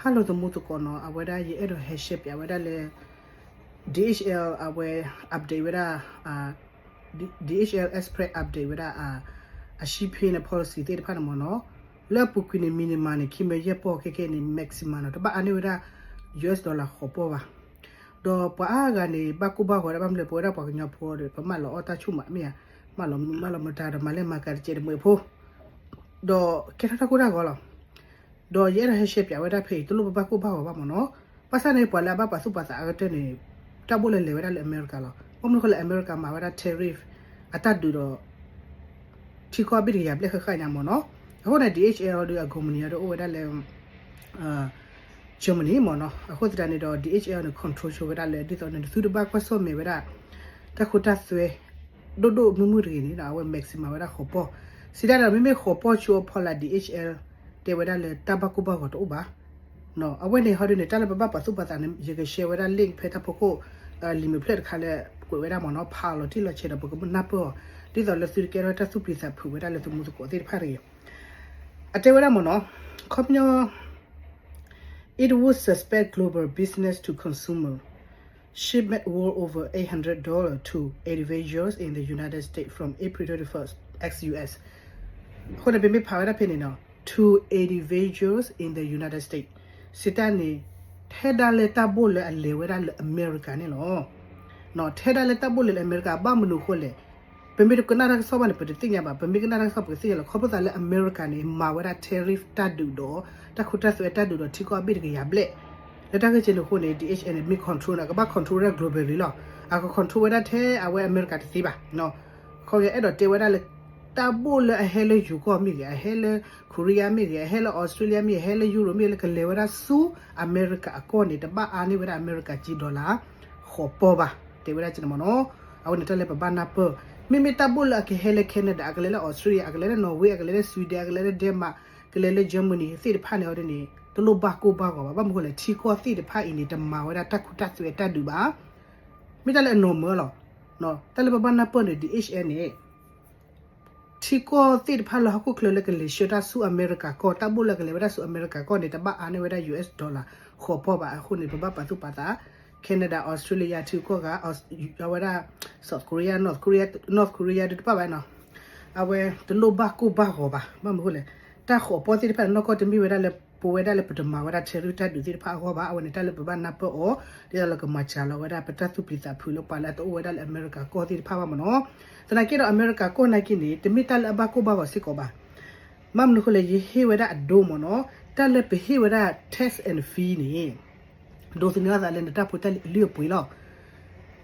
ဟါလီၤ သမူသကိးနီၤ, အဝဲဒၣ်ယအဲၣ်ဒိးဟဲရှဲပၠးဝဲဒၣ်လၢ D H L အဝဲ update ဝဲဒၣ် D H L Express update ဝဲဒၣ် အ shipping န့ၣ် policy သ့ၣ်တဖၣ်န့ၣ်မ့ၢ်နီၤ, လၢအပူၤကွံာ်န့ၣ် minimum န့ၣ် ခံမၢယဲၢ်ပီၢ် ခဲကဲန့ၣ် maximum နီၤ, တဘၣ်အါန့ၢ်ဝဲဒၣ် U S dollar ဃိးပီၢ်ဘၣ်. ဒီးပှၤအါဂၤန့ၣ် ဘၣ်ကိၢ်ဘၣ်ဂီၤဒၣ် ဘၣ်မနုၤလဲၣ် ပဝဲဒၣ်ပှၤကညီဖိဒီး ပမၢလီၤအီၣ်တၢ်ဆူၣ်မးမ့ၢ်ဧါ, မၢလီၤမုာ်မၢလီၤမတၤဒီး မၤလဲၢ်မၤကၤတစဲးတမှဲးဖိ ဒီးကဲထီၣ်တၢ်ကိၢ်တၢ်ဂီၤလီၤ. ဒီးယအဲၣ်ဒိးဟဲရှဲပၠးဝဲဒၣ်ဖဲအံၤ တလိၣ်ပဘၣ်ကိၢ်ဘၣ်ဂီၤဘၣ်မ့ၢ်နီၤ. ဘၣ်ဆၣ်န့ၣ် ပှၤလၢအဘၣ်ပာ်သူၣ်ပာ်သးအါကတၢၢ်န့ၣ် တၢ်ဘိၣ်လၢလဲၤဝဲဒၣ်လၢအမဲရကၤလီၤ. ဘၣ်မနုၤဃိလဲၣ် အမဲရကၤမၤဝဲဒၣ် tariff အတၢ်ဒုးဒီး ထံကီၢ်အဘ့ၣ်တကယၤဘျဲၣ်ဃၣ်ဃၣ်ညါမ့ၢ်နီၤ. အဃိန့ၣ် D H L ဒီးအ company ဒီးအိၣ်ဝဲဒၣ်လၢ Germany မ့ၢ်နီၤ. အဃိသတးန့ၣ်ဒီး D H L န့ၣ် control ဆိဝဲဒၣ်လၢ ဒ်သိးန့ၣ် သုတဘၣ်ကွၢ်ဆၢၣ်မဲာ်ဝဲဒၣ် တၢ်ခိတၢ်သွဲ ဒိၣ်ဒိၣ်မုၢ်မုၢ်တဂ့ၤန့ၣ်ဒီး အဝဲ maximum မၤဝဲဒၣ်ဃိးပီၢ်. စံးတၢ်ဒီး မ့မ့ၢ်ဃိးပီၢ်ဆူအဖီလာ် D H L တဲဝဲဒၣ်လၢတၢ်ဘၣ်ကိၢ်ဘၣ်ဂီၤတအိၣ်ဘၣ်. အဝဲန့ၣ်ဟီဒုန့ၣ် တၢ်လၢပဘၣ်ပာ်သူၣ်ပာ်သးန့ၣ် ယက share ဝဲဒၣ် link ဖဲတၢ်ဖီခိၣ် လံာ်မဲာ်ဖျၢၣ်တခါလၢ ကွဲးဝဲဒၣ်မ့ၢ်နီၤ, ဖးလီၤတံၢ်လီၤဆဲးဒီး ပကနၢ်ပၢၢ်အီၤ ဒ်သိးလၢသုတကဲထီၣ်တၢ်သူၣ်ပျံၤသးဖုးဝဲဒၣ်လၢသမူသကိးသ့ၣ်တဖၣ်တဂ့ၤ. အတဲဝဲဒၣ်မ့ၢ်နီၤ, ခီပညီ It would suspect global business to consumer shipment worth over eight hundred dollars to individuals in the United States from April twenty-first, ex-U S. အဃိန့ၣ် ပမ့ၢ်ဖးဝဲဒၣ်ဖဲန့ၣ်နီၤ, to individuals in the United States စံးတၢ်န့ၣ် ထဲဒၣ်လၢတၢ်ဘိၣ်လၢအလဲၤဝဲဒၣ်လၢအမဲရကၤန့ၣ်လီၤ. ထဲဒၣ်လၢတၢ်ဘိၣ်လၢလၢအမဲရကၤ ဘၣ်မနုၤအဃိလဲၣ်, ပမ့ၢ်တကနၣ်တၢ်ကစီၣ်ဘၣ်န့ၣ် ပတသ့ၣ်ညါဘၣ်, ပမ့ၢ်ကနၣ်တၢ်ကစီၣ်ပကသ့ၣ်ညါလီၤ. ခီဖျိသးလၢအမဲရကၤန့ၣ် မၤဝဲဒၣ် tariff တၢ်ဒုးဒီး တၢ်ခိတၢ်သွဲတၢ်ဒုးဒီးထံကီၢ်အဘ့ၣ်တကယၤဘျဲၣ်, လၢတၢ်ဂ့ၢ်ကဲန့ၣ်အဃိန့ၣ် D H L န့ၣ် မ့ၢ် control န့ၣ် အကဘၣ် control ဝဲဒၣ် globally လီၤ. အက control ဝဲဒၣ်ထဲအဝဲအမဲရကၤတသ့ဘၣ်. ခီဖျိအဲၣ်ဒိးတဲဝဲဒၣ်လၢ တၢ်ဘိၣ်လၢအဟဲလၢယိၤကီၢ်မ့ၢ်ဂ့ၤ, အဟဲလၢ Korea မ့ၢ်ဂ့ၤ, အဟဲလၢ Australia မ့ၢ်ဂ့ၤ, အဟဲလၢ Europe မ့ၢ်ဂ့ၤ, လၢကလဲၤဝဲဒၣ်ဆူအမဲရကၤအကီၢ်န့ၣ် တဘၣ်အါန့ၢ်ဝဲဒၣ်အမဲရကၤကၠံ dollar ဃိးပီၢ်ဘၣ်, တဲဝဲဒၣ်ကဲန့ၣ်မ့ၢ်နီၤ. အဝဲန့ၣ်တၢ်လၢပဘၣ်နၢ်ပၢၢ်, မ့မ့ၢ်တၢ်ဘိၣ်လၢအကဟဲလၢ Canada, အကလဲၤလၢ Australia, အကလဲၤလၢ Norway, အကလဲၤလၢ Sweden, အကလဲၤလၢ Denmark, ကလဲၤလၢ Germany သ့ၣ်တဖၣ်န့ၣ် အီၤဒ်န့ၣ် တလိၣ်ဘၣ်ကိၢ်ဘၣ်ဂီၤဘၣ်. ဘၣ်မနုၤဃိလဲၣ် ထံကီၢ်သ့ၣ်တဖၣ်အံၤန့ၣ် တမၤဝဲဒၣ်တၢ်ခိတၢ်သွဲတၢ်ဒုးဘၣ်. မ့ၢ်တၢ်လၢအ normal လီၤ. တၢ်လၢပဘၣ်နၢ်ပၢၢ်န့ၣ် D H L န့ၣ် ထံကီၢ်သ့ၣ်တဖၣ်လၢဟီၣ်ခိၣ်ချၢလၢကလဲၤဆှၢတၢ်ဆူအမဲရကၤကီၢ်, တၢ်ဘိၣ်လၢကလဲၤဝဲဒၣ်ဆူအမဲရကၤကီၢ်န့ၣ် တဘၣ်အါန့ၢ်ဝဲဒၣ် U S dollar ဃိးပီၢ်ဘၣ်. အဃိန့ၣ် ပဘၣ်ပာ်သူၣ်ပာ်သး Canada, Australia ထံကီၢ်ဂၤ, အဝဲဒၣ် South Korea, North Korea, North Korea ဒုးတဘၣ်ဘၣ်နီၤ. အဝဲတလိၣ်ဘၣ်ကိၢ်ဘၣ်ဂီၤဘၣ်. ဘၣ်မနုၤဃိလဲၣ်, တၢ်ဃိးပီၢ်သ့ၣ်တဖၣ်န့ၣ် နီၢ်ကီၢ်တမ့ၢ်ဝဲဒၣ်လၢ ပဝဲဒၣ်လၢပတမၤဝဲဒၣ် tariff တၢ်ဒုးသ့ၣ်တဖၣ်အဂီၢ်ဘၣ်. အဝဲန့ၣ်တၢ်လၢပဘၣ်နၢ်ပၢၢ်အီၤ ဒ်သိးလၢကမၤစှၤလီၤဝဲဒၣ်ပတၢ်သူၣ်ပျံၤသးဖုးလၢပှၤလၢအတအိၣ်ဝဲဒၣ်လၢအမဲရကၤကီၢ်သ့ၣ်တဖၣ်ဘၣ်မ့ၢ်နီၤ. သနာ်က့ဒီးအမဲရကၤကီၢ်နာ်က့န့ၣ် တမ့ၢ်တၢ်လၢအဘၣ်ကိၢ်ဘၣ်ဂီၤစ့ၢ်ကီးဘၣ်. ဘၣ်မနုၤဃိလဲၣ် ယဟ့ၣ်ဝဲဒၣ်အဒိမ့ၢ်နီၤ, တၢ်လၢပဟ့ၣ်ဝဲဒၣ် tax and fee န့ၣ် ဒိးသန့ၤအသးလၢနတၢ်ဖိတၢ်လံၤအလုၢ်အပှ့ၤလီၤ.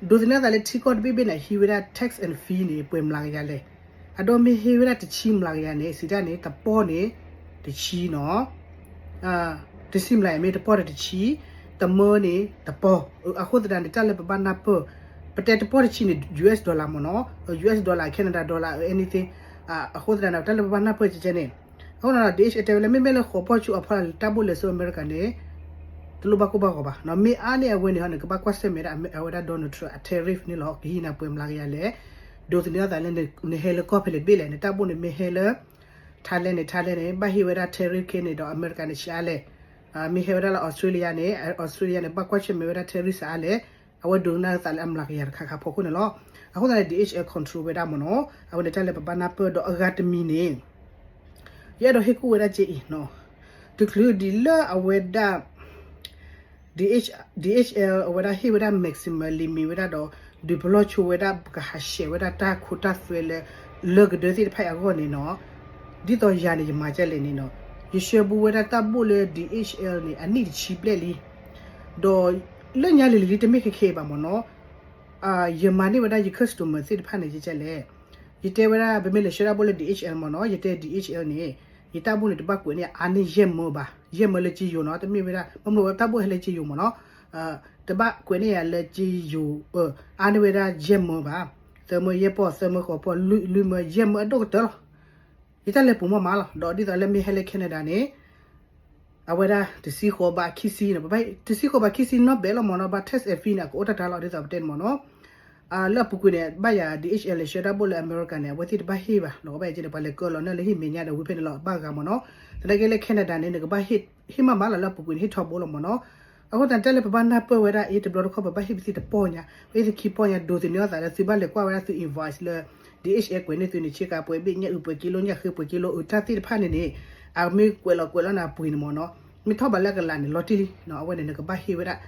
ဒိးသန့ၤအသးလၢထံကီၢ်တဘ့ၣ်ဘ့ၣ်န့ၣ် ဟံးဝဲဒၣ် tax and fee န့ၣ် ပှဲၤမျးကယၤလဲၣ်. အဒိမ့ၢ်ဟ့ၣ်ဝဲဒၣ်တဆံမျးကယၤန့ၣ် စံးတၢ်န့ၣ် တပီၢ်န့ၣ် တဆံနီၤ, တဆံမျးကယၤမ့ၢ်တပီၢ်ဒီးတဆံ, တမၢန့ၣ် တပီၢ်. အဃိသတးန့ၣ် တၢ်လၢပဘၣ်နၢ်ပၢၢ်, ပတဲတပီၢ်တဆံန့ၣ် U S dollar မ့ၢ်နီၤ, U S dollar, Canada dollar, anything. အဃိသတးန့ၣ် တၢ်လၢပဘၣ်နၢ်ပၢၢ်ကဲကဲန့ၣ် အဃိန့ၣ်ဒီး D H L တဲဝဲလၢ မ့မ့ၢ်လၢဃိးပီၢ်ဆူအဖီလာ် တၢ်ဘိၣ်လဲၤဆူအမဲရကၤန့ၣ် တလိၣ်ဘၣ်ကိၢ်ဘၣ်ဂီၤဘၣ်. မ့ၢ်အါန့ၢ်အဝဲန့ၣ်ဟီန့ၣ် ကဘၣ်ကွၢ်ဆၢၣ်မဲာ်ဒၣ်အဝဲဒၣ် Donald Trump အ tariff န့ၣ်လီၤ. ကဟံးနၤပှဲၤမျးကယၤလဲၣ်. ဒိးသန့ၤအသးလၢ နဟဲလၢကီၢ်ဖဲလဲၣ်တဘ့ၣ်လဲၣ်, နတၢ်ဘိၣ်န့ၣ် မ့ၢ်ဟဲလၢ Thailand န့ၣ် Thailand န့ၣ် ဘၣ်ဟ့ၣ်ဝဲဒၣ် tariff ခဲန့ၣ်ဒီး အမဲရကၤန့ၣ် ဆံးအါလဲၣ်. မ့ၢ်ဟဲဝဲဒၣ်လၢ Australia န့ၣ် Australia န့ၣ် ဘၣ်ကွၢ်ဆၢၣ်မဲာ်ဝဲဒၣ် tariff စးအါလဲၣ်. အဝဲဒိးသန့ၤအသးလၢအမျးကယၤတခါခါဖီခိၣ်န့ၣ်လီၤ. အဃိသတးန့ၣ် D H L control ဝဲဒၣ်မ့ၢ်နီၤ. အဝဲန့ၣ်တၢ်လၢပဘၣ်နၢ်ပၢၢ်ဒီးအဂၤတမံၤန့ၣ် ယအဲၣ်ဒိးဟ့ၣ်ကူၣ်ဝဲဒၣ်ကဲအံၤနီၤ, တချုးဒ်လၢအဝဲဒၣ် D H, D H L အဝဲဒၣ်ဟ့ၣ်ဝဲဒၣ် maximum limit ဝဲဒၣ်ဒီး ဒုးပလီၢ်ဆိဝဲဒၣ် ပကဟးဆှဲးဝဲဒၣ်တၢ်ခိတၢ်သွဲလၢ လၢကဒၢသ့ၣ်တဖၣ်အဂီၢ်န့ၣ်နီၤ, ဒ်သိးယၤန့ၣ် ယမၤကဲလဲၣ်န့ၣ်နီၤ, ယဆှၢဘူးဝဲဒၣ်တၢ်ဘိၣ်လၢ D H L န့ၣ် အနံၣ်တဆံဘျဲၣ်လံ. ဒီးလၢညါလံၤလံၤလံတမ့ၢ်ခဲခဲအံၤဘၣ်မ့ၢ်နီၤ, ယမၤန့ၢ်ဝဲဒၣ်ယ customer သ့ၣ်တဖၣ်န့ၣ် ယကဲလဲၣ်, ယတဲဝဲဒၣ် ပမ့ၢ်လဲၤဆှၢတၢ်ဘိၣ်လၢ D H L မ့ၢ်နီၤ, ယတဲ D H L န့ၣ် ယတၢ်ဘိၣ်န့ၣ် တဘၣ်ကွဲးန့ၢ်အါန့ၢ်ယဲၢ်မၢဘၣ်, ယဲၢ်မၢလၢကၠံယိၤနီၤ, တမ့ၢ်ဝဲဒၣ် ဘၣ်မနုၤဝဲတၢ်ဘိၣ်ဟဲလၢကၠံယိၤမ့ၢ်နီၤ, တဘၣ်ကွဲးန့ၢ်ယၤလၢကၠံယိၤ, အါန့ၢ်ဝဲဒၣ်ယဲၢ်မၢဘၣ်, သၢမၢယဲၢ်ပီၢ်, သၢမၢဃိးပီၢ်, လွံၢ်မၢယဲၢ်မၢအဒိၣ်ကတၢၢ်လီၤ. ယတၢ်လဲၤပူၤမးမးလီၤ. ဒီးဒ်သိးလၢမ့ၢ်ဟဲလၢ Canada န့ၣ် အဝဲဒၣ်တဆံဃိးဘးခံဆံန့ၣ်, တဆံဃိးဘးခံဆံနီၢ်ဘဲးလီၤမ့ၢ်နီၤ, ဘၣ် tax and fee န့ၣ် အကအိၣ်တၢ်တၢ်လီၤ ဒ်သိးပတဲန့ၣ်မ့ၢ်နီၤ. အ လၢအပူၤကွံာ်န့ၣ် ဘၣ်ယၤ D H L လဲၤဆှၢတၢ်ဘိၣ်လၢအမဲရကၤန့ၣ် အဝဲသ့ၣ်တဘၣ်ဟ့ၣ်ဘၣ်နီၤ, ဘၣ်ယၤက့န့ၣ် ပှၤလဲၤကၢလီၤနၢ်လၢဟံၣ်မဲာ်ညါဒီးဝံၤဖဲန့ၣ်လီၤ ဘၣ်ဂၤမ့ၢ်နီၤ. သနာ်က့လၢ Canada န့ၣ် နကဘၣ်ဟ့ၣ်မးမးလီၤ လၢအပူၤကွံာ်န့ၣ် ဟ့ၣ်ထီဘိလီၤမ့ၢ်နီၤ. အဃိသတးန့ၣ် တၢ်လၢပဘၣ်နၢ်ပၢၢ်ဝဲဒၣ်အံၤ တဘျီတခီၣ်ပဘၣ်ဟ့ၣ်ပသံၣ်တပီၢ်ညါ, ပဟ့ၣ်သခံပီၢ်ညါ ဒိးသန့ၤအသးလၢသုဘၣ်လဲၤကွၢ်ဝဲဒၣ်သု invoice လၢ D H L ကွဲးန့ၢ်သုန့ၣ် ဆ့ကၤပှဲၤဘ့ၣ် ညၣ်အုးပှဲၤကံလိ ညၣ်ဃ့ပှဲၤကံလိ အုးတၢ်သ့ၣ်တဖၣ်န့ၣ်န့ၣ် အမ့ၢ်ကွဲးလီၤကွဲးလီၤနၤအပှ့ၤန့ၣ်မ့ၢ်နီၤ, မ့ၢ်ထီၣ်ဘးလၢအကလးန့ၣ် လီၤတံၢ်လံ, အဝဲန့ၣ် နကဘၣ်ဟ့ၣ်ဝဲဒၣ်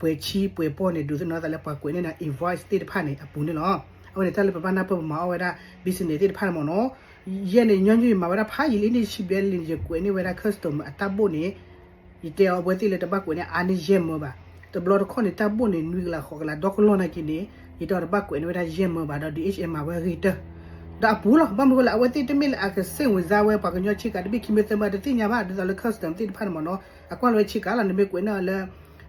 ပှဲၤဆံပှဲၤပီၢ်န့ၣ် ဒိးသန့ၤအသးလၢပှၤကွဲးန့ၢ်နၤ invoice သ့ၣ်တဖၣ်န့ၣ် အပူၤန့ၣ်လီၤ. အဝဲန့ၣ် တၢ်လၢပဘၣ်နၢ်ပၢၢ်ပမၤအီၣ်ဝဲဒၣ် business သ့ၣ်တဖၣ်န့ၣ်မ့ၢ်နီၤ. ယဲန့ၣ် ညီနုၢ်ယမၤဝဲဒၣ်ဖးယံာ်လံ နံၣ်တဆံဘျဲၣ်လံန့ၣ် ယကွဲးန့ၢ်ဝဲဒၣ် customer အတၢ်ဘိၣ်န့ၣ် ယတဲအီၤ အဝဲသ့ၣ်လၢတဘၣ်ကွဲးန့ၢ်အါန့ၢ်ယဲၢ်မၢဘၣ်. တဘျီတခီၣ်န့ၣ် တၢ်ဘိၣ်န့ၣ် နွံကလးဃိးကလး ဒီကလီၢ်နာ်က့န့ၣ် ယတဲအီၤတဘၣ်ကွဲးန့ၢ်ဝဲဒၣ်ယဲၢ်မၢဘၣ်ဒီး D H L မၤဝဲအဂ့ၤကတၢၢ်. ဒီးအပူၤလီၤ ဘၣ်မနုၤဃိလဲၣ် အဝဲသ့ၣ်တမ့ၢ်လၢအကစ့ၣ်ဝင်စားဝဲပှၤကညီဆ့ကၤတဘ့ၣ်ခံမၢသၢမၢ တသ့ၣ်ညါဘၣ် ဒ်သိးလၢ custom သ့ၣ်တဖၣ်န့ၣ်မ့ၢ်နီၤ အကွၢ်လီၤဝဲဆ့ကၤလီၤ နမ့ၢ်ကွဲးန့ၢ်အီၤလၢ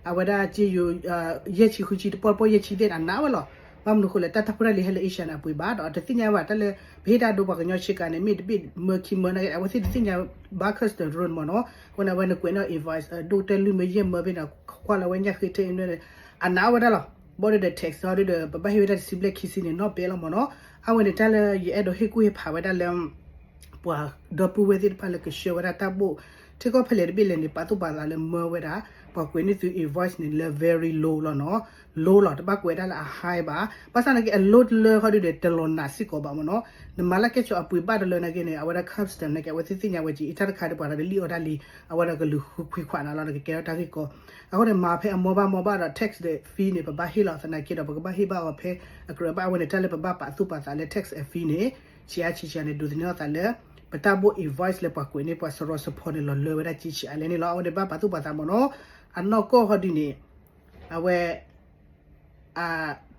အဝဲဒၣ်က့ယိၤ ယဲၢ်ဆံဃုဆံ တပီၢ်တပီၢ်ယဲၢ်ဆံသ့ၣ် အနာ်ဝဲလီၤ. ဘၣ်မနုၤဃိလဲၣ် တၢ်တၢ်ဖိတၢ်လံၤဟဲလၢ Asia န့ၣ် အပှ့ၤဘၣ်ဒီး တသ့ၣ်ညါဘၣ် တၢ်လၢ ပဟ့ၣ်တၢ်ဒိပှၤကညီဆ့ကၤန့ၣ် မ့ၢ်တဘ့ၣ်မၢခံမၢနာ်က့ အဝဲသ့ၣ်တသ့ၣ်ညါဘၣ် custom rule မ့ၢ်နီၤ. အဃိန့ၣ် အဝဲန့ၣ်ကွဲးန့ၢ် invoice ဒိၣ်ကတၢၢ်လွံၢ်မၢယဲၢ်မၢဖဲန့ၣ် ကွၢ်လီၤဝဲညၣ်ဃ့ထဲအံၤန့ၣ် အနာ်ဝဲဒၣ်လီၤ. ဘၣ်ဒီး tax ဒီး ပဘၣ်ဟ့ၣ်ဝဲဒၣ်တဆံဘျဲၣ်ခံဆံန့ၣ် နီၢ်ပဲလီၤမ့ၢ်နီၤ. အဝဲန့ၣ် တၢ်လၢယအဲၣ်ဒိးဟ့ၣ်ကူၣ်ဟ့ၣ်ဖးဝဲဒၣ်လၢ ပှၤဒီပုၢ်ဝဲၢ်သ့ၣ်တဖၣ်လၢကဆှၢဝဲဒၣ်တၢ်ဘိၣ် ထံကီၢ်ဖဲလဲၣ်တဘ့ၣ်လဲၣ်န့ၣ် ပာ်သူၣ်ပာ်သးလၢမၢဝဲဒၣ် ပှၤကွဲးန့ၢ်သု invoice န့ၣ် လၢ very low လီၤနီၤ, low လီၤ တဘၣ်ကွဲးဒၣ်လၢအ high ဘၣ်. ဘၣ်ဆၣ်နာ်က့ အ low တလၢဃီဒုဒီး တလီၤနးစ့ၢ်ကီးဘၣ်မ့ၢ်နီၤ. နမၤလၢကဲဆိးအပှ့ၤဘၣ်တလၢနာ်က့န့ၣ် အဝဲဒၣ် custom နာ်က့ အဝဲသ့ၣ်သ့ၣ်ညါဝဲက့ၤ အတၢ်တခါဒီးပှၤဒီးလံၣ်အီၣ်ဒၣ်လံ အဝဲဒၣ်ကလူၤဃုခွံခွးနၤလီၤ နကကဲထီၣ်တၢ်ဂ့ၢ်ကီ. အဃိန့ၣ် မၤဖဲအမီၢ်ဘၣ်မီၢ်ဘၣ်ဒီး tax ဒီး fee န့ၣ် ပဘၣ်ဟ့ၣ်လီၤသနာ်က့ဒီး ပကဘၣ်ဟ့ၣ်ဘၣ်အီၤဖဲအကြၢးဘၣ် အဝဲန့ၣ် တၢ်လၢပဘၣ်ပာ်သူၣ်ပာ်သးလၢ tax and fee န့ၣ် ဆံးအါဆံးဆံးန့ၣ် ဒိးသန့ၤအသးလၢ ပတၢ်ဘိၣ် invoice လၢပှၤကွဲးန့ၢ်ပှၤစရီစဖီန့ၣ် လီၤလၢဝဲဒၣ်ကံဆံးအါလဲၣ်န့ၣ်လီၤ. အဝဲန့ၣ်ဘၣ်ပာ်သူၣ်ပာ်သးမ့ၢ်နီၤ. အနီၢ်ကီၢ်ဃီဒုန့ၣ် အဝဲ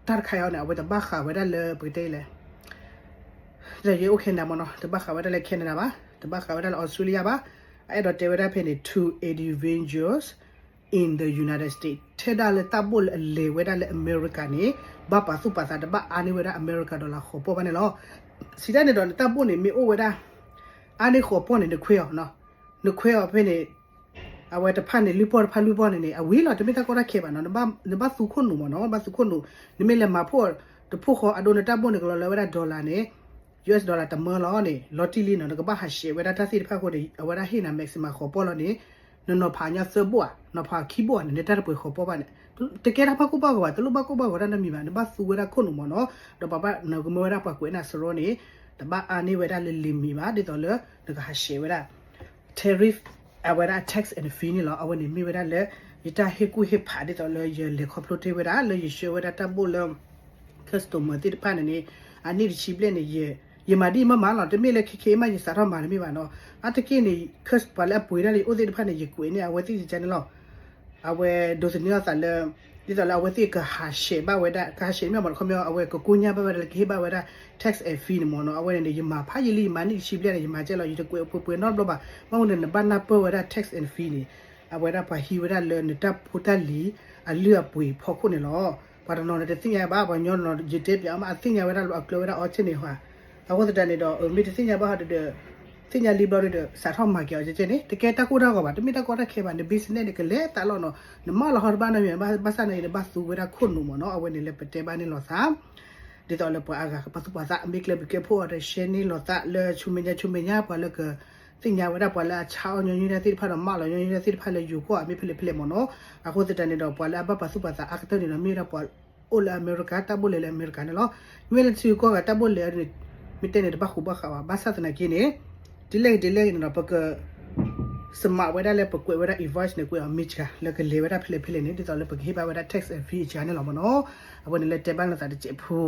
တၢ်တခါအံၤန့ၣ် အဝဲတဘၣ်ဃးဝဲဒၣ်လၢပကတဲလဲၣ် ယအိၣ် Canada မ့ၢ်နီၤ တဘၣ်ဃးဝဲဒၣ်လၢ Canada ဘၣ်, တဘၣ်ဃးဝဲဒၣ်လၢ Australia ဘၣ်. အအဲၣ်ဒိးတဲဝဲဒၣ်ဖဲန့ၣ် to individuals in the United States ထဲဒၣ်လၢတၢ်ဘိၣ်လၢအလဲၤဝဲဒၣ်လၢအမဲရကၤန့ၣ် ဘၣ်ပာ်သူၣ်ပာ်သးတဘၣ်အါန့ၢ်ဝဲဒၣ် America dollar ဃိးပီၢ်ဘၣ်န့ၣ်လီၤ. စံးတၢ်န့ၣ်ဒီး နတၢ်ဘိၣ်န့ၣ် မ့ၢ်အိၣ်ဝဲဒၣ် အါန့ၢ်ဃိးပီၢ်န့ၣ် နခွဲအီၤ, နခွဲအီၤဖဲန့ၣ် အဝဲတဖၣ်န့ၣ် လွံၢ်ပီၢ်တဖၣ်လွံၢ်ပီၢ်န့ၣ်န့ၣ် အဝံၤလီၤ တမ့ၢ်တၢ်ကီတၢ်ခဲဘၣ်နီၤ. နဘၣ်သူခိၣ်နူာ်မ့ၢ်နီၤ ဘၣ်သူခိၣ်နူာ်. နမ့ၢ်လဲၤမၤဖှိၣ်တဖှိၣ်ဃီ အဒိနတၢ်ဘိၣ်န့ၣ် ကလီၤလၢဝဲဒၣ် dollar န့ၣ် US dollar တမၢလီၤန့ၣ် လီၤတံၢ်လံနီၤ. နကဘၣ်ဟးဆှဲးဝဲဒၣ်တၢ်သ့ၣ်တဖၣ်အဃိန့ၣ် အဝဲဒၣ်ဟ့ၣ်နၤ maximum ဃိးပီၢ်လီၤန့ၣ် နနီၤဖးညီသၢဘိၣ်ဧါ နီၤဖးခံဘိၣ်ဧါန့ၣ် နတၢ်တပှဲၤဃိးပီၢ်ဘၣ်န့ၣ် တကဲတၢ်ဘၣ်ကိၢ်ဘၣ်ဂီၤဘၣ် တလိၣ်ဘၣ်ကိၢ်ဘၣ်ဂီၤတၢ်နီတမံၤဘၣ်. နဘၣ်သူဝဲဒၣ်ခိၣ်နူာ်မ့ၢ်နီၤ ဒီးပှၤဘၣ်နကမၢဝဲဒၣ်ပှၤကွဲးနၤစရီန့ၣ် တဘၣ်အါန့ၢ်ဝဲဒၣ်လၢ limit ဘၣ် ဒ်သိးလၢ နကဟးဆှဲးဝဲဒၣ် tariff အဝဲဒၣ် tax and fee န့ၣ်လီၤ. အဝဲန့ၣ်မ့ၢ်ဝဲဒၣ်လၢ ယတၢ်ဟ့ၣ်ကူၣ်ဟ့ၣ်ဖးဒ်သိးလၢယလဲၤခီဖျိတ့ၢ်ဝဲဒၣ်လၢယဆှၢဝဲဒၣ်တၢ်ဘိၣ်လၢ customer သ့ၣ်တဖၣ်န့ၣ်န့ၣ် အနံၣ်တဆံဘျဲၣ်န့ၣ် ယမၤဒ်အံၤမးမးလီၤ. တမ့ၢ်လၢခဲခဲအံၤမး ယစးထီၣ်မၤတမ့ၢ်ဘၣ်နီၤ. အါတက့ၢ်န့ၣ် ပှၤလၢအပှ့ၤဒၣ်လၢယအိၣ်သ့ၣ်တဖၣ်န့ၣ် ယကွဲးန့ၢ်အဝဲသ့ၣ်ကန့ၣ်လီၤ. အဝဲဒိးသန့ၤအသးလၢ ဒ်သိးလၢအဝဲသ့ၣ်ကဟးဆှဲးဘၣ်ဝဲဒၣ် ကဟးဆှဲးမ့ၢ်မ့ၢ်တခီမ့ၢ် အဝဲကကိညၢ်ဘၣ်ဝဲဒၣ်လၢကဟ့ၣ်ဘၣ်ဝဲဒၣ် tax and fee န့ၣ်မ့ၢ်နီၤ. အဝဲန့ၣ်န့ၣ် ယမၤဖးယံာ်လံ ယမၤနံၣ်တဆံဘျဲၣ်န့ၣ် ယမၤကဲလီၤ ယတကွဲးပှဲၤပှဲၤနီတဘျီဘၣ်. ဘၣ်မနုၤန့ၣ် နဘၣ်နၢ်ပၢၢ်ဝဲဒၣ် tax and fee န့ၣ် အဝဲဒၣ်ပှၤဟံးဝဲဒၣ်လၢနတၢ်ဖိတၢ်လံၤအလုၢ်အပှ့ၤဖီခိၣ်န့ၣ်လီၤ. ပှၤတနီၤန့ၣ်တသ့ၣ်ညါဘၣ် ပှၤညီနီၤ ယတဲပၠးအီၤမး အသ့ၣ်ညါဝဲဒၣ်လၢအကျၢၤဝဲဒၣ်အီၤဆ့ၣ်န့ၣ်ဟါ. အဃိသတးန့ၣ်ဒီး မ့ၢ်တသ့ၣ်ညါဘၣ်ဟီဒုဒီး သ့ၣ်ညါလံဘျီဒုဒီး စးထီၣ်မၤက့ၤအီၤကဲကဲန့ၣ် တကဲတၢ်ကိၢ်တၢ်ဂီၤဘၣ် တမ့ၢ်တၢ်ကီတၢ်ခဲဘၣ် န business န့ၣ် ကလဲၤသးလီၤနီၤ. နမၢလီၤဟီတဘၣ်နီတမံၤ ဘၣ်ဆၣ်န့ၣ် နဘၣ်သူဝဲဒၣ်ခိၣ်နူာ်မ့ၢ်နီၤ. အဝဲန့ၣ်လၢပတဲဘၣ်န့ၣ်လီၤသး ဒ်သိးလၢပှၤအါဂၤကပာ်သူၣ်ပာ်သး မ့ၢ်ကျဲဘျုးကဲဖှိၣ်အီၤဒီး share န့ၢ်လီၤသးလၢဆူမဲာ်ညါဆူမဲာ်ညါ ပှၤလၢကသ့ၣ်ညါဝဲဒၣ် ပှၤလၢအဆါအီၣ်ညီနုၢ်တၢ်သ့ၣ်တဖၣ်ဒီး မၢလီၤညီနုၢ်တၢ်သ့ၣ်တဖၣ်လၢယိၤကီၢ် မ့ၢ်ဖဲလဲၣ်ဖဲလဲၣ်မ့ၢ်နီၤ. အဃိသတးန့ၣ်ဒီး ပှၤလၢအဘၣ်ပာ်သူၣ်ပာ်သးအါကတၢၢ်န့ၣ်ဒီး မ့ၢ်ဝဲဒၣ်ပှၤအိၣ်လၢအမဲရကၤ တၢ်ဘိၣ်လဲၤလၢအမဲရကၤန့ၣ်လီၤ. မ့ၢ်လၢထံဂုၤကီၢ်ဂၤတၢ်ဘိၣ်လဲၤအီၤဒ်န့ၣ် မ့ၢ်တဲန့ၣ်တဘၣ်ဃူဘၣ်ဃးဘၣ်. ဘၣ်ဆၣ်သနာ်က့န့ၣ် ဒ်လဲၣ်ဂ့ၤဒ်လဲၣ်ဂ့ၤန့ၣ်ဒီး ပက စမးဝဲဒၣ်လၢပကွဲးဝဲဒၣ် invoice န့ၣ် ကွဲးအီၤမ့ၢ်စှၤ လၢကလဲၤဝဲဒၣ်ဖဲလဲၣ်ဖဲလဲၣ်န့ၣ် ဒ်သိးလၢပကဟ့ၣ်ဘၣ်ဝဲဒၣ် tax and fee အစှၤန့ၣ်လီၤမ့ၢ်နီၤ. အဝဲန့ၣ်လၢတဲဘၣ်လိာ်သးတစဲးဖိ